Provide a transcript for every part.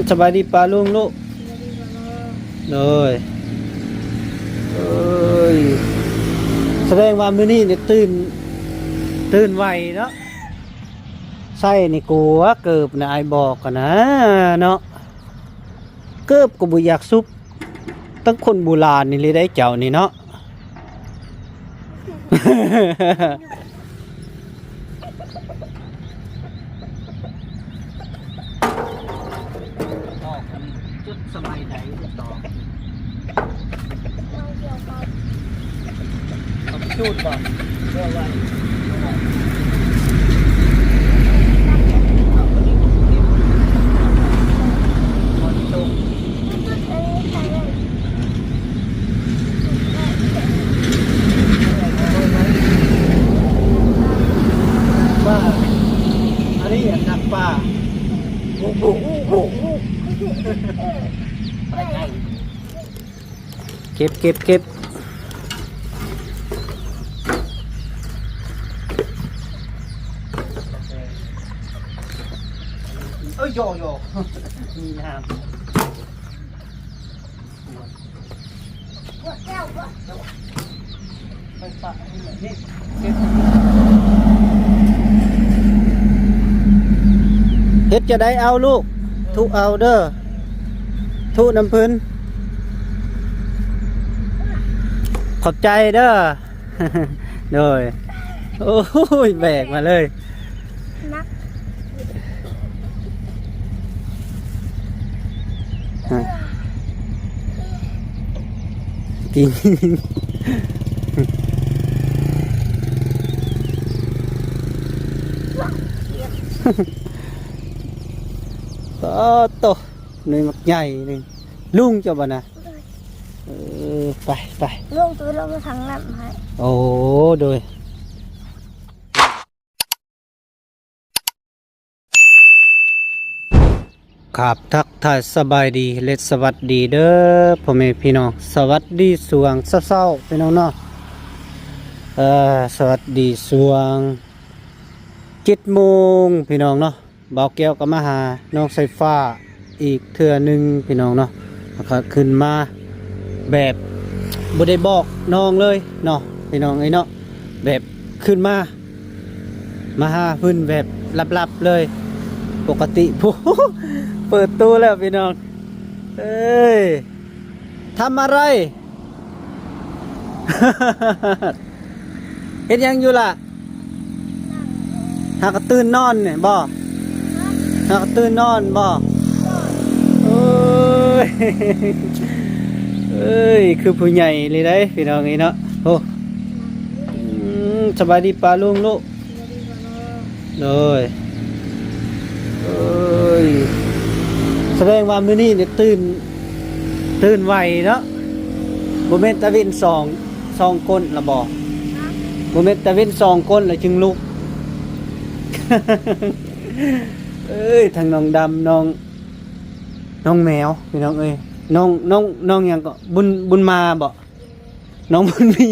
ສະບາຍດີປ້າລຸງລູກ. ໂດຍ ເອີຍ ສະແດງວ່າມື້ນີ້ນີ້ຕື່ນ ຕື່ນໄວເນາະ. ໃສ່ນີ້ກົວເກີບນະ ອ້າຍບອກຫັ້ນນະເນາະ. ເກີບກໍບໍ່ຢາກສຸບ ຕັ້ງຄົນບູລານນີ້ເລີຍໄດ໋ເຈົ້ານີ້ເນາະ. ອອກອັນຈຸດສະໄໝໃດຕິດຕໍ່ ເອົາໄປຈູດບໍ່? ເພື່ອໄວ້ ວ່າອັນນີ້ອັນນັກປ່າ ເກັບ ເກັບ ເກັບ ເອີຍ ໂຢ ໂຢ ມີນ້ຳ. ເຮັດຈັ່ງໃດເອົາລູກ ທຸເອົາເດີ ທຸນຳເພິ່ນ ຂອບໃຈເດີ. ໂດຍ ໂອ້ຍ ແບກມາເລີຍ ໜັກ ກິນ ປາດໂຕ ໜ່ວຍບັກໃຫຍ່ໜຶ່ງ ລຸງເຈົ້າບໍ່ນະ? ເອີ ໄປ ໄປ ລຸງໂຕລົງມາທາງນ້ຳໃຫ້ ໂອ້ ໂດຍ. ຄາບ ທັກທາຍສະບາຍດີ ແລະ ສະຫວັດດີເດີພໍ່ແມ່ພີ່ນ້ອງ ສະຫວັດດີຊ່ວງເຊົ້າໆ ພີ່ນ້ອງເນາະ ເອີ ສະຫວັດດີຊ່ວງເຈັດໂມງ ພີ່ນ້ອງເນາະ. ບ່າວແກ້ວກໍມາຫານ້ອງສາຍຟ້າອີກເທື່ອໜຶ່ງ ພີ່ນ້ອງເນາະ ແລ້ວກໍຂຶ້ນມາແບບບໍ່ໄດ້ບອກນ້ອງເລີຍເນາະ ພີ່ນ້ອງເອີຍເນາະ ແບບຂຶ້ນມາ ມາຫາເພິ່ນແບບລັບໆເລີຍ ປົກກະຕິ ໂອ້ໂຫ ເປີດຕູ້ແລ້ວພີ່ນ້ອງເອີຍ ທຳອະໄລ? ເຮັດຫຍັງຢູ່ລະ? ຫາກະຕື່ນນອນນີ້ບໍ່? ຫາກະຕື່ນນອນບໍ່? ໂອ້ຍ ເອີຍ ຄືຜູ້ໃຫຍ່ເລີຍໄດ໋ ພີ່ນ້ອງເອີຍເນາະ ໂອ້ ອືມ ສະບາຍດີປ້າລຸງລູກ. ໂດຍ ເອີຍ ສະແດງວ່າມື້ນີ້ນີ້ຕື່ນ ຕື່ນໄວເນາະ ບໍ່ແມ່ນຕາເວັນສອງ ສອງກົ້ນລະບໍ່? ບໍ່ແມ່ນຕາເວັນສອງກົ້ນລະຈຶ່ງລຸກ ເອີຍ ທັງນ້ອງດຳ ນ້ອງ ນ້ອງແມວ ພີ່ນ້ອງເອີຍ ນ້ອງ ນ້ອງ ນ້ອງຫຍັງເກາະ ບຸນ ບຸນມາບໍ່? ນ້ອງບຸນມີ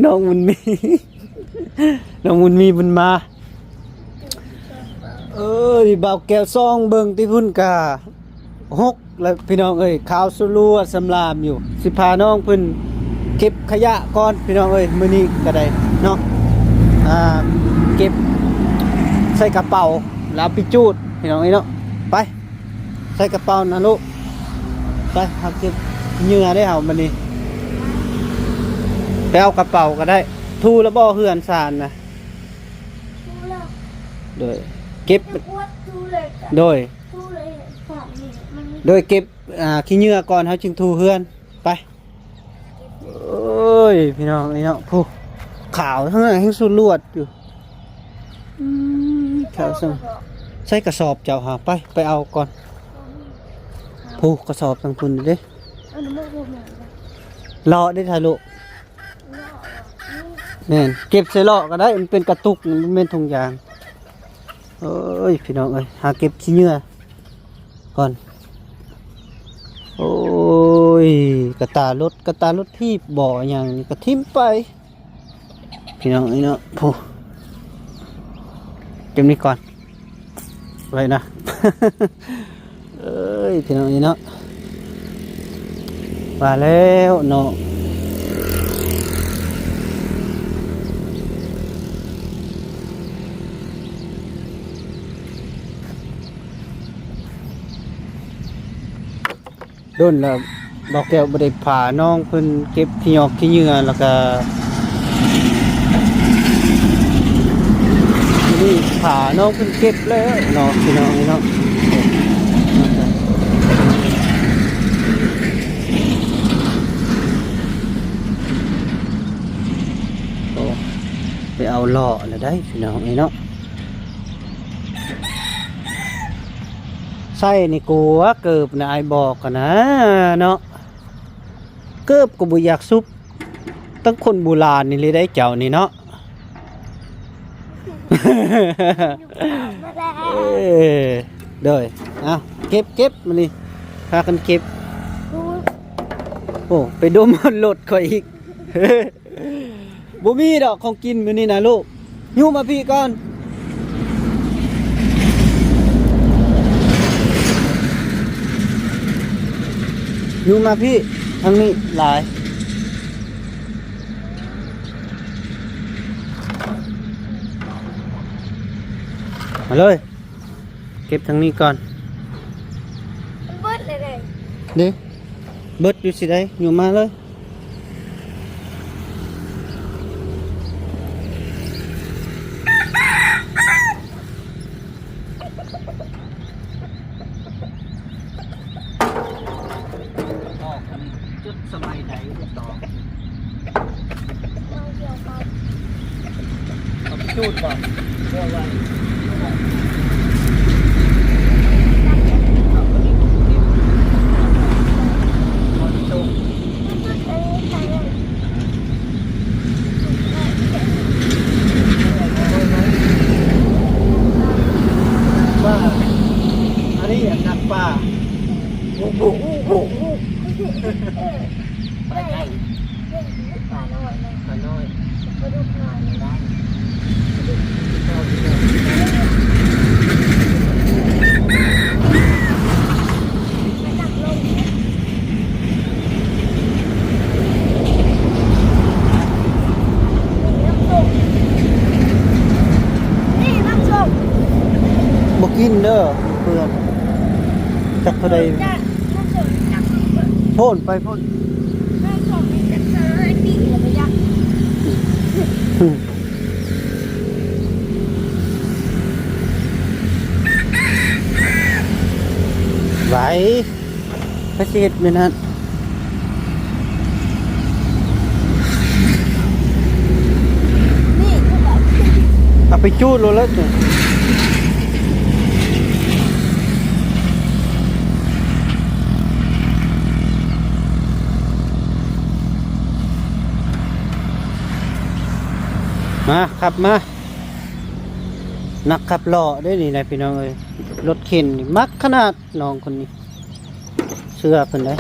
ນ້ອງບຸນມີ ນ້ອງບຸນມີບຸນມາ ເອີຍ ບ່າວແກ້ວສ່ອງເບິ່ງທີ່ພຸ້ນກະຫົກແລ້ວພີ່ນ້ອງເອີຍ ຂາວສະຫຼວດສຳລາມຢູ່ ຊິພານ້ອງເພິ່ນເກັບຂະຫຍະກ່ອນພີ່ນ້ອງເອີຍ ມື້ນີ້ກະໄດ້ເນາະ ອ່າ ເກັບໃສ່ກະເປົາແລ້ວເອົາໄປຈູດພີ່ນ້ອງເອີຍເນາະ ໄປ. ໃສ່ກະເປົານະລູກ ໄປ ເຮົາເກັບເຫຍື່ອໄດ້ເຮົາບັດນີ້ ໄປເອົາກະເປົາກະໄດ້ ຖູແລ້ວບໍ່ເຮືອນຊານນະ? ຖູແລ້ວ ໂດຍ ເກັບ ຖູເລີຍ ໂດຍ ຖູເລີຍ ໂດຍ ເກັບ ອ່າ ຂີ້ເຫຍື້ອກ່ອນ ເຮົາຈຶ່ງຖູເຮືອນ ໄປ. ໂອ້ຍ ພີ່ນ້ອງເອີຍເນາະ ຜູ້ ຂາວທັງນັ້ນ ຍັງສະຫຼວດຢູ່ ອືມ ຂາວຊັ້ນ ໃສ່ກະສອບເຈົ້າຫາ ໄປ ໄປເອົາກ່ອນ ຜູ້ ກະສອບທາງພຸ້ນເດ້ ເລາະໄດ້ທາລຸ ແມ່ນ ເກັບໃສ່ເລາະກະໄດ້ ມັນເປັນກະຕຸກ ມັນບໍ່ແມ່ນຖົງຢາງ ໂອ້ຍ ພີ່ນ້ອງເອີຍ ຫາເກັບຂີ້ເຫຍື້ອ ກ່ອນ ໂອ້ຍ ກະຕາລົດ ກະຕາລົດຖີບບໍ່ຫຍັງກະຖິ້ມໄປ ພີ່ນ້ອງເອີຍເນາະ ໂອ້ ເກັບນີ້ກ່ອນ ໄວ້ນະ ເອີຍ ພີ່ນ້ອງເອີຍເນາະ ວ່າແລ້ວເນາະ ດົນແລ້ວ ບໍ່ແກ້ວບໍ່ໄດ້ພານ້ອງເພິ່ນເກັບຂີ້ຫຍອກຂີ້ເຫຍື້ອ ແລ້ວກະນີ້ພານ້ອງເພິ່ນເກັບແລ້ວເນາະ ພີ່ນ້ອງເນາະ ໂອ້ ໄປເອົາເລາະແລ້ວໄດ໋ ພີ່ນ້ອງເອີຍເນາະ. ໃສ່ນີ້ກົວເກີບນະ ອ້າຍບອກຫັ້ນນະເນາະ ເກີບກໍບໍ່ຢາກສຸບ ຕັ້ງຄົນໂບລານນີ້ເລີຍໄດ໋ເຈົ້ານີ້ເນາະ ເອີ ໂດຍ ເອົາ ເກັບ ເກັບ ມານີ້ ພາກັນເກັບ ໂອ້ ໄປດົມຮອດລົດຂ້ອຍອີກ. ບໍ່ມີດອກຂອງກິນມື້ນີ້ນະລູກ ຍູ້ມາພີ້ກ່ອນ ຍູ້ມາພີ້ ທາງນີ້ຫຼາຍ ມາເລີຍ ເກັບທາງນີ້ກ່ອນ ມັນເບິດແລ້ວເດ້ ເດ້ ເບິດຢູ່ຊິໄດ໋ ຍູ້ມາເລີຍ. ອອກອັນຈຸດສະໄໝໃດຕິດຕໍ່ ເອົາໄປຈູດບໍ່ ເພື່ອໄວ້ ວ່າ ອັນນີ້ອັນນັກປ່າ ປານ້ອຍ ປານ້ອຍ ປາດຸກນ້ອຍນີ້ໄດ້ ບໍ່ກິນເດີ ເພື່ອນ ຈັກເທົ່າໃດ ໂພນໄປພຸ້ນ ໄຫວ ໃຜຊິເຮັດແມ່ນຫັ້ນ ເອົາໄປຈູດໂລດແລ້ວ ມາ ຂັບມາ ນັກຂັບເລາະເດ້ນີ້ນະ ພີ່ນ້ອງເອີຍ ລົດເຂັນນີ້ມັກຂະໜາດ ນ້ອງຄົນນີ້ ເຊື່ອເພິ່ນເດ້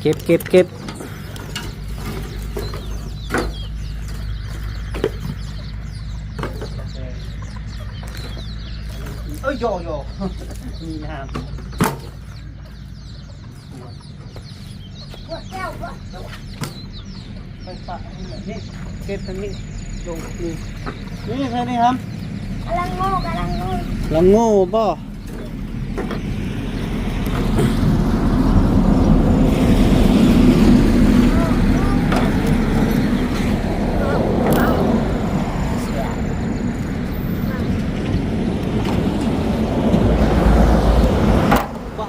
ເກັບ ເກັບ ເກັບ ເອີຍ ໂຢ ໂຢ ມີນ້ຳ. ໄປປະນີ້ ເກັບທາງນີ້ ລົງນີ້ ນີ້ ໃສ່ນີ້ ຫຳ ກຳລັງໂງ່ ກຳລັງໂງ່ ກຳລັງໂງ່ບໍ? ບໍ່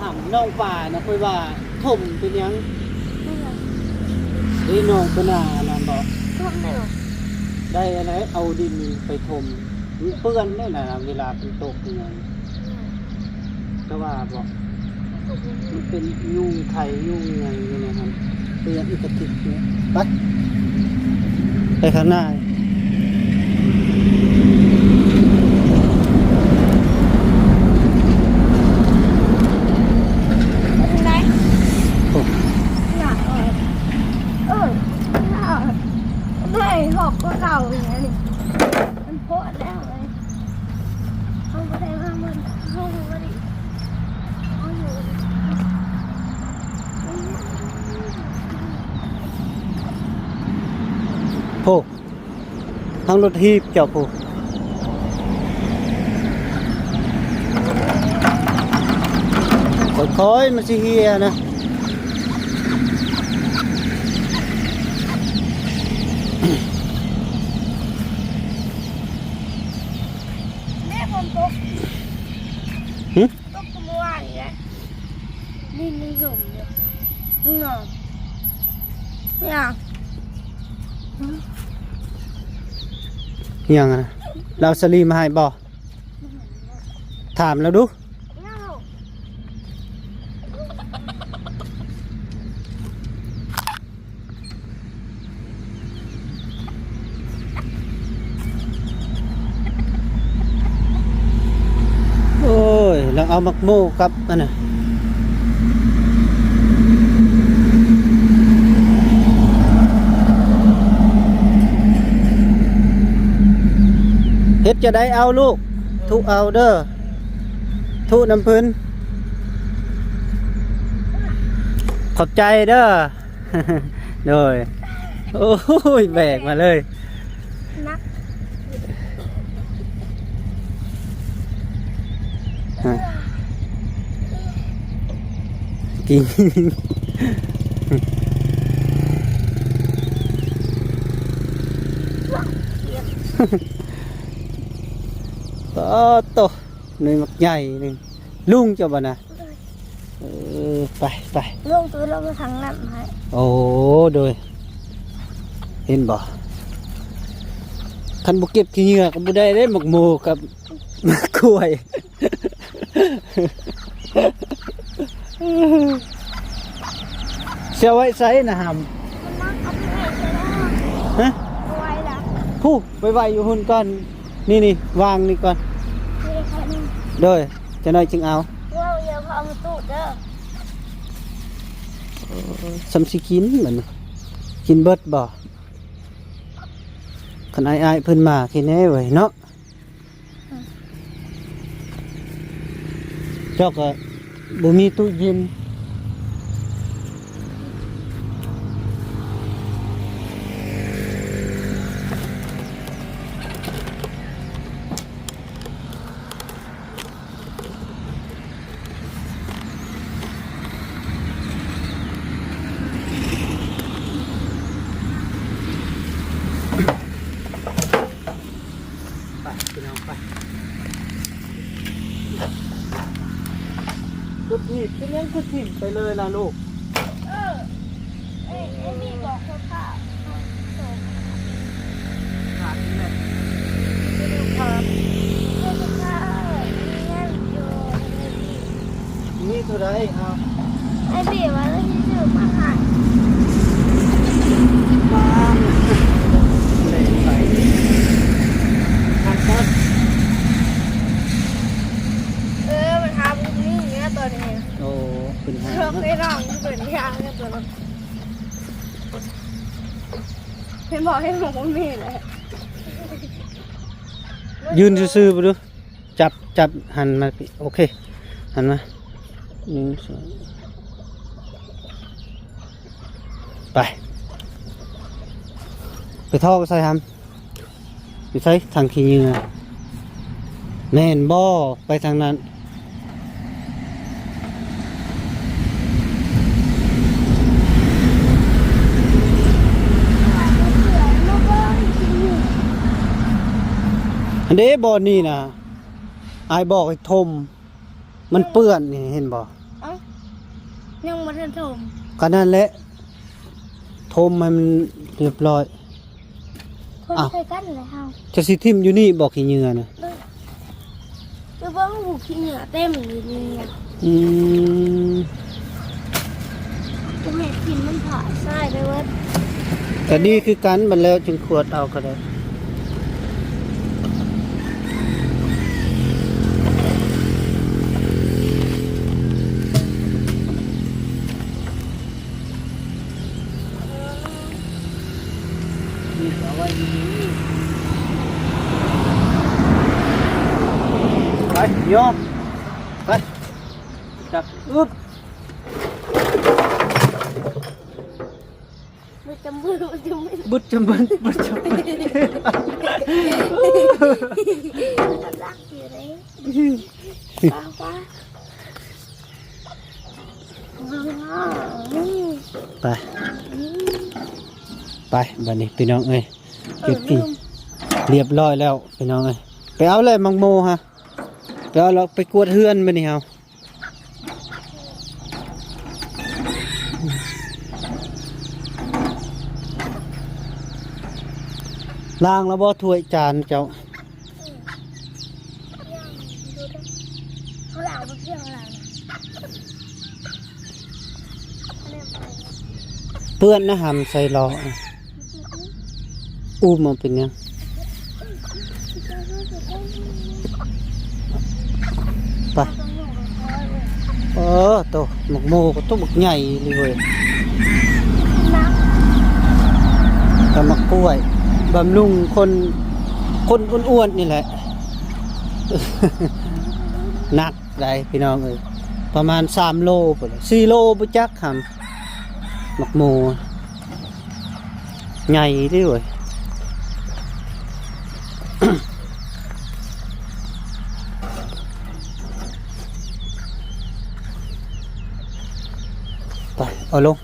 ຫຳ ນ້ອງປານະ ຂ້ອຍວ່າຖົມເປັນຫຍັງ? ເປັນຫຍັງ? ເດ້ ນ້ອງເປັນໜ້າອັນນັ້ນບໍ? ຖົມໄດ້ບໍ? ໄດ້ອັນໃດ ເອົາດິນໄປຖົມ ມັນເປື້ອນເດ້ນະ ເວລາຝົນຕົກອີຫຍັງ ອືມ ຈະວ່າບໍ? ມັນເປັນຍຸງໄຂ່ຍຸງຫຍັງຢູ່ໃນຫັ້ນ ເປື້ອນອີກກະຕິກນີ້ ໄປ ໄປຂ້າງໜ້າ. ໂອ້ ໜ້າອອກ ເອີ ໜ້າອອກ ເມື່ອຍຫອບກວ່າເກົ່າອີກແລ້ວນີ້ ມັນໂພດແລ້ວເວີຍ. ໂອ້ ທາງລົດຖີບເຈົ້າຜູ້ ຄ່ອຍໆ ມັນຊິເຫ່ຍນະ. ແມ່ຝົນຕົກ ຫຶ? ຕົກມື້ວານນີ້ແຫຼະ ດິນຍັງສົມຢູ່ ງອມ ຫຍັງ ຫຍັງນະ? ລາວສາລີມາໃຫ້ບໍ່? ຖາມລາວດູ. ໂອ້ຍ ລາວເອົາໝາກໂມກັບອັນນະ ເຮັດຈັ່ງໃດເອົາລູກ ທຸເອົາເດີ ທຸນຳເພິ່ນ ຂອບໃຈເດີ. ໂດຍ ໂອ້ຍ ແບກມາເລີຍ ໜັກ ກິນ ປາດໂຕ ໜ່ວຍບັກໃຫຍ່ໜຶ່ງ ລຸງເຈົ້າບໍ່ນະ? ເອີ ໄປ ໄປ ລົງໂຕລົງໄປທາງນັ້ນໃຫ້ ໂອ້ ໂດຍ ເຫັນບໍ່ ຄັນບໍ່ເກັບຂີ້ເຫຍື້ອກໍບໍ່ໄດ້ເດ້ ໝາກໂມກັບໝາກກ້ວຍ ຊິເອົາໄວ້ໃສນະຫຳ ມັນນັກ ເອົາໄປໄວ້ໃສລະ ຮະ ເອົາໄວ້ລະ ຜູ້ ໄປໄວ້ຢູ່ພຸ້ນກ່ອນ ນີ້ໆ ວາງນີ້ກ່ອນ ໂດຍ ຈັກໜ້ອຍຈຶ່ງເອົາ ເອົາ ເອົາມາຕູ້ເດີ ສ່ຳຊິກິນບັດນີ້ ກິນເບິດບໍ່? ຄັນອ້າຍໆ ເພິ່ນມາກິນແດ່ເວີຍເນາະ ເຈົ້າກໍບໍ່ມີຕູ້ເຢັນ ໄປພີ່ນ້ອງໄປ ຈຸດນີ້ເປັນຫຍັງຄືຖິ້ມໄປເລີຍລະລູກ? ເອີ ເອີ ເອມີບອກເຂົາຂ້າວ ຂາດແມ່ນ ເຂົາຂ້າວ ມີເງິນຢູ່ ມີເທົ່າໃດເອົາ ໄອ້ບີວ່າຊິຊື້ມາໃຫ້ ປານ ເລນໄປ ຄັກ ເອີ ມັນຫາບໍ່ມີເນຍຕອນນີ້ ໂອ້ ເປັນຫາ ເພິ່ນໄດ້ລອງຢູ່ເພິ່ນຫາເງິນຕົວນັ້ນ ເຫັນບໍ່ ເຫັນບໍ່ ບໍ່ມີແຫຼະ ຢືນຊື່ໆ ບໍ່ດູ ຈັບ ຈັບ ຫັນມາ ໂອເຄ ຫັນມາ ໜຶ່ງ ສອງ ໄປ ໄປທໍ່ໃສ່ຫຳ ຢູ່ໃສຖັງຂີ້ເຫຍື້ອ ແມ່ນບໍ່? ໄປທາງນັ້ນ ອັນເດ້ ບ່ອນນີ້ນະ ອ້າຍບອກໃຫ້ຖົມ ມັນເປື້ອນນີ້ ເຫັນບໍ່? ເອົ້າ ຍັງບໍ່ທັນຖົມ ກໍນັ້ນແຫຼະ ຖົມໃຫ້ມັນຮຽບຮ້ອຍ ຄົນ ອ້າວ ໃສ່ກັນແຫຼະເຮົາ ຈະຊິຖິ້ມຢູ່ນີ້ບໍ່ ຂີ້ເຫຍື້ອນະ? ເອີ ຄືເບິ່ງ ຂີ້ເຫຍື້ອເຕັມຢູ່ນີ້ນະ ອືມ ຈະແມ່ນກິນມັນຜາຊາຍໄປເບິດ ກະດີຄືກັນ ບັດແລ້ວຈຶ່ງຂວດເອົາກໍໄດ້. ນີ້ເອົາໄວ້ດີໆ ໄປ ຍອມ ໄປ ຈັບ ອຶບ. ຈຳເບິ່ງ ຈຳເບິ່ງ ບຸດຈຳເບິ່ງ ບຸດຈຳເບິ່ງ ກຳລັງຢູ່ເດ້ ປ້າ ປ້າ ໄປ ໄປ ບັດນີ້ພີ່ນ້ອງເອີຍ ເກັບກິນ ເອີ ລຽບຮ້ອຍແລ້ວພີ່ນ້ອງເອີຍ ໄປເອົາແຫຼະໝາກໂມຮະ ໄປເອົາແລ້ວ ໄປກວດເຮືອນມື້ນີ້ເຮົາ ລ້າງແລ້ວບໍ່ຖ້ວຍຈານເຈົ້າ? ເປື້ອນນະຫຳໃສ່ລໍ້ ອູ້ມເອົາເປັນຫຍັງ? ໄປ ເອີ ໂຕ ໝາກໂມກໍໂຕບັກໃຫຍ່ເລີຍເວີຍ ກັບໝາກກ້ວຍ ບຳລຸງຄົນ ຄົນອ້ວນໆນີ້ແຫຼະ ໜັກ ໄດ້ພີ່ນ້ອງເອີຍ ປະມານສາມໂລພຸ້ນ ສີ່ໂລບໍ່ຈັກຫຳ ໝາກໂມໃຫຍ່ເດ້ເວີຍ ໄປ ເອົາລົງ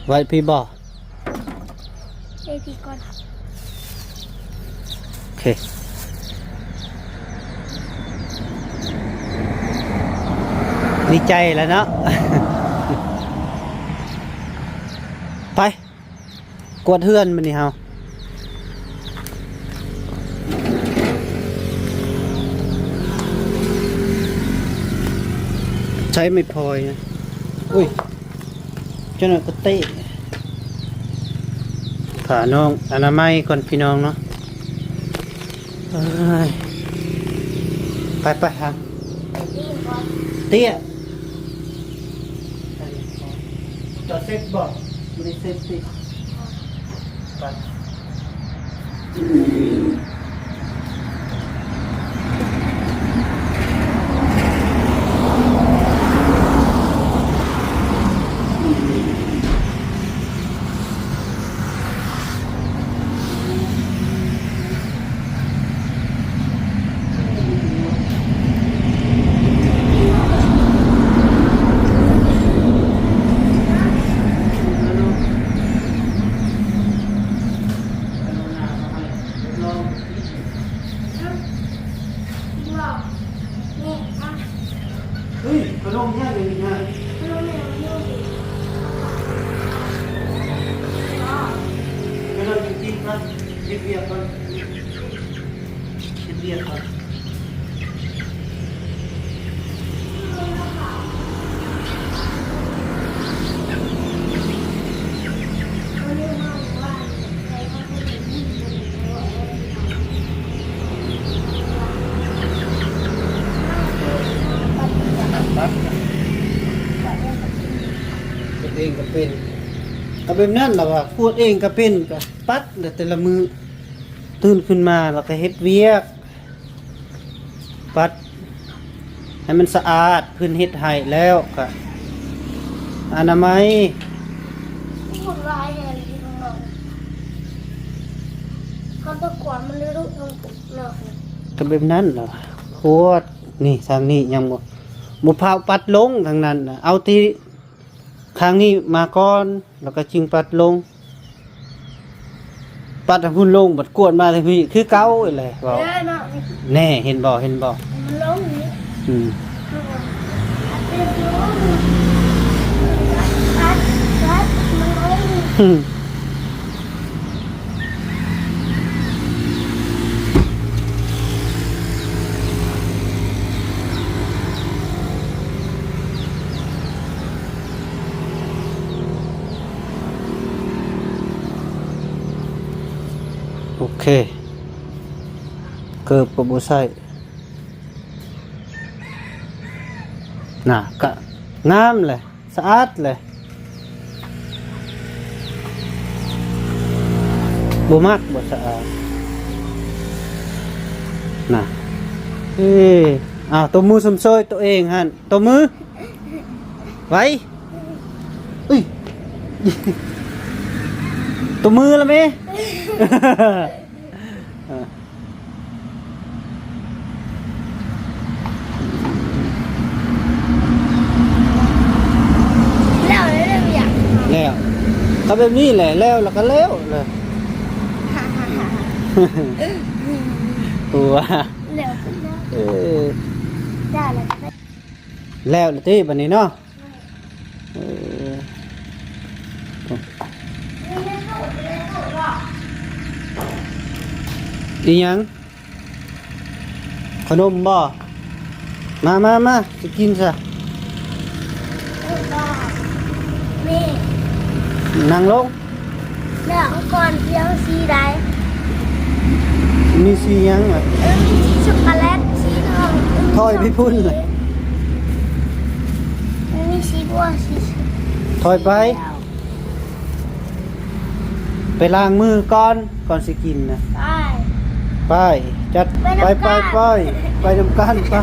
ໄວ້ພີ້ບໍ່? ເອພີກ່ອນ ໂອເຄ ດີໃຈແລ້ວເນາະ ໄປ ກວດເຮືອນມື້ນີ້ເຮົາ ໃຊ້ໄມ້ພອຍນະ ອຸ້ຍ ເຈົ້າໜ້ອຍກໍເຕະ ພານ້ອງອະນາໄມກ່ອນພີ່ນ້ອງເນາະ ເອີຍ ໄປໆ ຫາ ເຕ້ຍ ເຈົ້າເຊັດບໍ່? ບໍ່ໄດ້ເຊັດຕິ ໄປ. ເຮີ້ຍ ຂະໜົມຫຍັງນີ້ນະ? ໄປເລີຍກິນກ່ອນ ເຮັດວຽກກ່ອນ ເຮັດວຽກກ່ອນ. ເຮັດເອງກໍເປັນ ກໍແບບນັ້ນລະວ່າ ກວດເອງກໍເປັນ ກໍປັດແຫຼະແຕ່ລະມື້ ຕື່ນຂຶ້ນມາແລ້ວກໍເຮັດວຽກ ປັດໃຫ້ມັນສະອາດ ເພິ່ນເຮັດໃຫ້ແລ້ວກະອະນາໄມ ກໍແບບນັ້ນລະ ກວດ ນີ້ທາງນີ້ຍັງບໍ່ ບໍ່ພາວປັດລົງທາງນັ້ນນະ ເອົາທີ່ ຂ້າງນີ້ມາກ່ອນ ແລ້ວກໍຈຶ່ງປັດລົງ ປັດທາງພຸ້ນລົງ ບັດກວດມາທາງພີ້ຄືເກົ່າອີກແຫຼະ ເວົ້າ ເອີ ເນາະ ແນ່ ເຫັນບໍ່ ເຫັນບໍ່ ມັນລົງນີ້ ອືມ ປັດ ປັດ ມັນລົງ ອືມ. ໂອເຄ ເກີບກໍບໍ່ໃສ່ ນະ ກະງາມແຫຼະ. ສະອາດເລີຍ ບໍ່ມັກບໍ່ສະອາດ ນະ ເອີ ອ້າວ ຕົບມືຊົມເຊີຍຕົວເອງຫັ້ນ ຕົບມື ໄວ ເອີຍ ຕົບມືລະແມ່. ແລ້ວ ແລ້ວ ແລ້ວ ຖ້າແບບນີ້ແຫຼະ ແລ້ວ ແລ້ວກໍແລ້ວ ແລ້ວ ຕົວະ ແລ້ວກໍແລ້ວ ເອີ ໄດ້ແລ້ວ ແລ້ວລະຕິ ບັດນີ້ເນາະ. ເອີ ອີຫຍັງ? ຂະໜົມບໍ່? ມາ ມາ ມາ ຊິກິນຊະ. ນີ້ ນັ່ງລົງ. ແລ້ວກ່ອນຊິເອົາສີໃດ? ມີສີຫຍັງລະ? ເອີ ມີສີຊັອກໂກແລັດ ສີທອງ. ຖອຍໄປພຸ້ນລະ. ມີສີບົວ ສີ ຖອຍໄປ. ໄປລ້າງມືກ່ອນ ກ່ອນຊິກິນນະ. ໄປ ໄປ ຈັດ ໄປນຳ ໄປ ກັນ ໄປ ໄປ ໄປນຳກັນ ໄປ.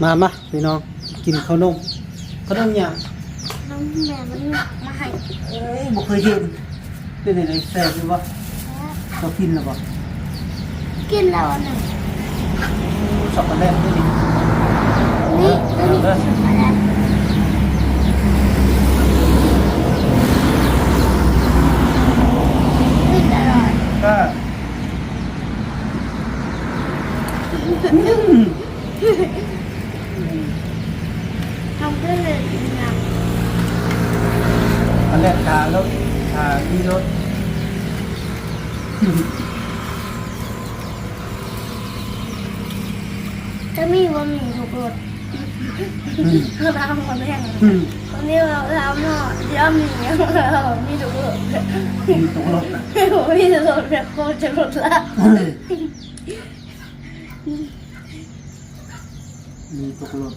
ມາ ມາ ພີ່ນ້ອງ ກິນເຂົ້າໜົມ. ເຂົ້າໜົມຫຍັງ? ຂະໜົມແມ່ມັນມາໃຫ້. ເອີຍ ບໍ່ເຄີຍເຫັນ. ເປັນຈັ່ງໃດ ແຊບຢູ່ບໍ່? ແຊບ. ເຈົ້າກິນແລ້ວບໍ່? ກິນແລ້ວອັນໜຶ່ງ. ໂອ້ ຊັອກໂກແລັດນີ້. ນີ້ ນີ້ ເອີ ຊັອກໂກແລັດ. ກິນອະລ່ອຍ. ເອີ ອືມ. ທຳເພື່ອເລີຍນະ ອັນແລກທາລົດ ທາທີ່ລົດ. ຈະມີບໍ່ມີທຸກລົດ? ອືມ ເຮົາຖາມຄົນແຮງ ອືມ ຄົນນີ້ເຮົາຖາມເນາະ ຊິເອົາມີຫຍັງ? ມີທຸກລົດ ມີທຸກລົດ ມີແຕ່ລົດແບັກໂຮ ຈັກລົດລະ. ເອີ ມີທຸກລົດ.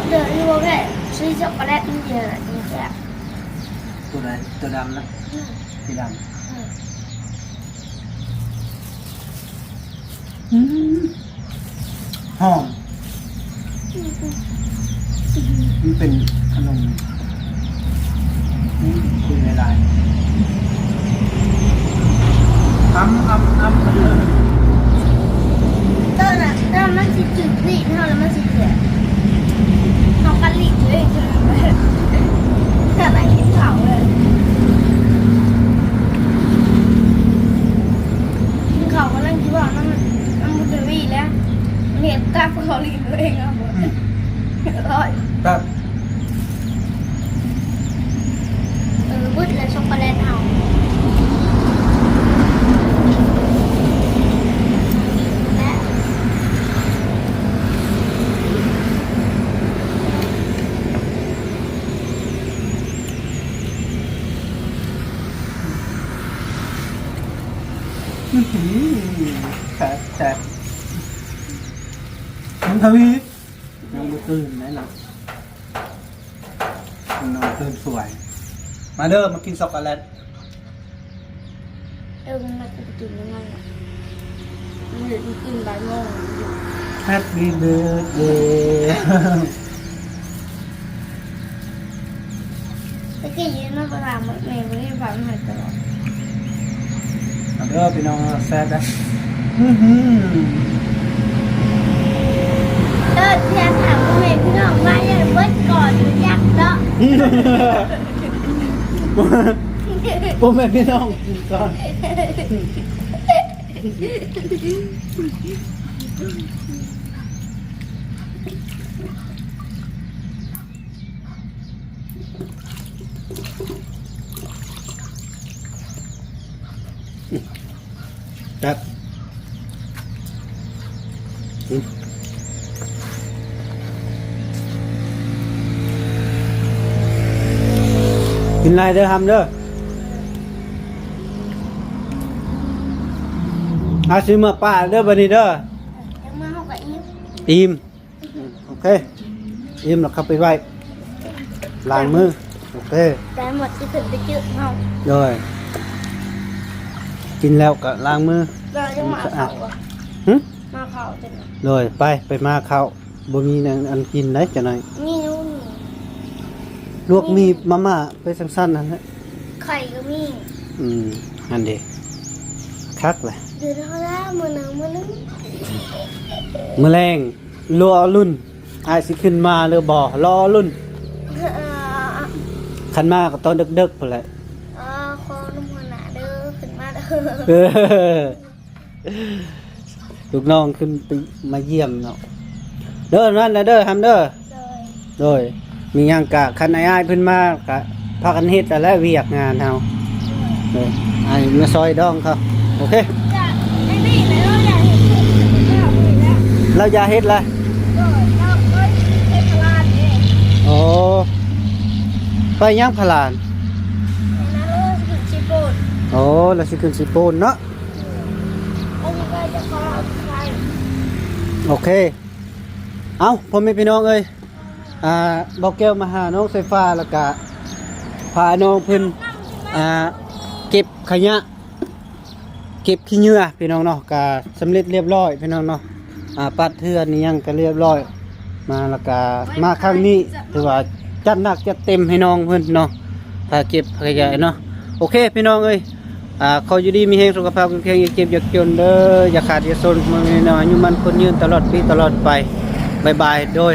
ເດີ ຢູ່ບໍ່ແພ້ ຊື້ຊັອກໂກແລັດນີ້ເດີ ນີ້ແຊບ. ຕົວໃດ? ຕົວດຳນະ? ອືມ ສີດຳ. ອືມ ອືມ ຫອມ. ອືມ ອືມ ມັນເປັນຂະໜົມ ອືມ ຄຸຍຫຼາຍໆ. ອຳ ອຳ ອຳ. ຕອນນັ້ນ ຕອນມັນຊິຈືດລີ້ນເຮົາ ແລ້ວມັນຊິເດືອດ ເຮົາກໍລີ້ນເລີຍ ເຮົາກໍກິນເຂົ້າເລີຍ. ກິນເຂົ້າກຳລັງຊິເວົ້ານຳ ນຳບຸດທະວີແລ້ວ ມັນເຮັດຕາເຂົາລີ້ນຕົວເອງເອົາ. ອືມ ອະລ່ອຍ ແຊບ. ເອີ ເບິດແລ້ວຊັອກໂກແລັດເຮົາ ແລະ ອືຫື ແຊບໆ. ມັນທະວີ ຍັງບໍ່ຕື່ນໄດ໋ນະ ມັນນອນຕື່ນສວຍ. ມາເດີ ມາກິນຊັອກໂກແລັດ. ເອີ ມັນມາກິນກິນຍັງໄງອະ? ມັນເຮັດກິນບ່າຍໂມງ. Happy birthday. ຕະກີ້ຢູ່ນຳປະດາໝົດ ແມ່ບໍ່ໄດ້ຟັງໃຫ້ຕະຫຼອດ. ມາເດີພີ່ນ້ອງ ແຊບເດີ. ອືຫື ເອີ ຊິຖາມພໍ່ແມ່ພີ່ນ້ອງມາຢ່າເບິດກ່ອນ ຢາກເນາະ. ພໍ່ແມ່ພີ່ນ້ອງກິນກ່ອນ. ແຊບ. ກິນຫຼາຍເດີ ຫຳເດີ. ອາ ຊິເມືອປ່າເດີ ບັດນີ້ເດີ. ເມືອເຮົາກໍອີ່ມ. ອີ່ມ. ເຄ ອີ່ມແລ້ວເຂົ້າໄປໄຫວ້ ລ້າງມື. ໂອເຄ ໄດ້ໝົດທີ່ເພິ່ນໄປຈື່ເຮົາ. ໂດຍ ກິນແລ້ວກໍລ້າງມື. ເຮົາຍັງມາເຂົ້າບໍ່? ຫຶ? ມາເຂົ້າຈັ່ງໃດ? ໂດຍ ໄປ ໄປມາເຂົ້າ. ບໍ່ມີແນວອັນກິນໄດ໋ ຈັກໜ້ອຍ. ມີຢູ່ ມີ ລວກມີ ມີມາມ່າ ໄປຈັ່ງຊັ້ນຫັ້ນແຫຼະ. ໄຂ່ກໍມີ. ອືມ ຫັ້ນເດ ຄັກແຫຼະ. ເດີນເຮົາລະມື້ໜຶ່ງ ມື້ໜຶ່ງ ມື້ແລງ ລໍລຸ້ນ ອ້າຍຊິຂຶ້ນມາຫຼືບໍ່ ລໍລຸ້ນ. ເອີ ຄັນມາກໍຕອນເດິກໆ ພຸ້ນແຫຼະ. ເອີ ຂໍນຳຫົວໜ້າເດີ ຂຶ້ນມາເດີ. ເອີ ລູກນ້ອງຂຶ້ນໄປມາຢ້ຽມເນາະ. ເດີ ນັ້ນນະເດີ ຫຳເດີ. ໂດຍ ໂດຍ ມີຫຍັງກະຄັນອ້າຍໆເພິ່ນມາກະພາກັນເຮັດຫັ້ນແຫຼະ ວຽກງານເຮົາ. ໂດຍ ອ້າຍມາຊ່ອຍນ້ອງເຂົາ. ໂອເຄ ລາວຢາກເຮັດແລ້ວ ໂດຍ ລາວຢາກເຮັດແລ້ວ. ໂອ້ ໄປຫຍັງພະລານ? ໂອ້ ລາວຊິຂຶ້ນຊິໂປນເນາະ. ໂອເຄ ເອົ້າ ພໍ່ແມ່ພີ່ນ້ອງເອີຍ ອ່າ ບ່າວແກ້ວມາຫານ້ອງສາຍຟ້າ ແລ້ວກະພານ້ອງເພິ່ນ ອ່າ ເກັບຂະຫຍະ ເກັບຂີ້ເຫຍື້ອພີ່ນ້ອງເນາະ ກະສຳເລັດລຽບຮ້ອຍພີ່ນ້ອງເນາະ. ອ່າ ປັດເຮືອນອີ່ຫຍັງກໍລຽບຮ້ອຍ ມາແລ້ວກໍມາຄັ້ງນີ້ຖືວ່າຈັດໜັກຈັດເຕັມໃຫ້ນ້ອງເພິ່ນເນາະ ພາເກັບພາຂະຫຍະເນາະ. ໂອເຄພີ່ນ້ອງເອີຍ ອ່າ ຂໍຢູ່ດີມີແຮງ ສຸຂະພາບແຂງແຂງ ຢ່າເຈັບຢ່າຈົນເດີ ຢ່າຂາດຢ່າສົນ ມີແນວອາຍຸໝັ້ນຄົນຍືນ ຕະຫຼອດປີຕະຫຼອດໄປ. ບາຍບາຍ ໂດຍ.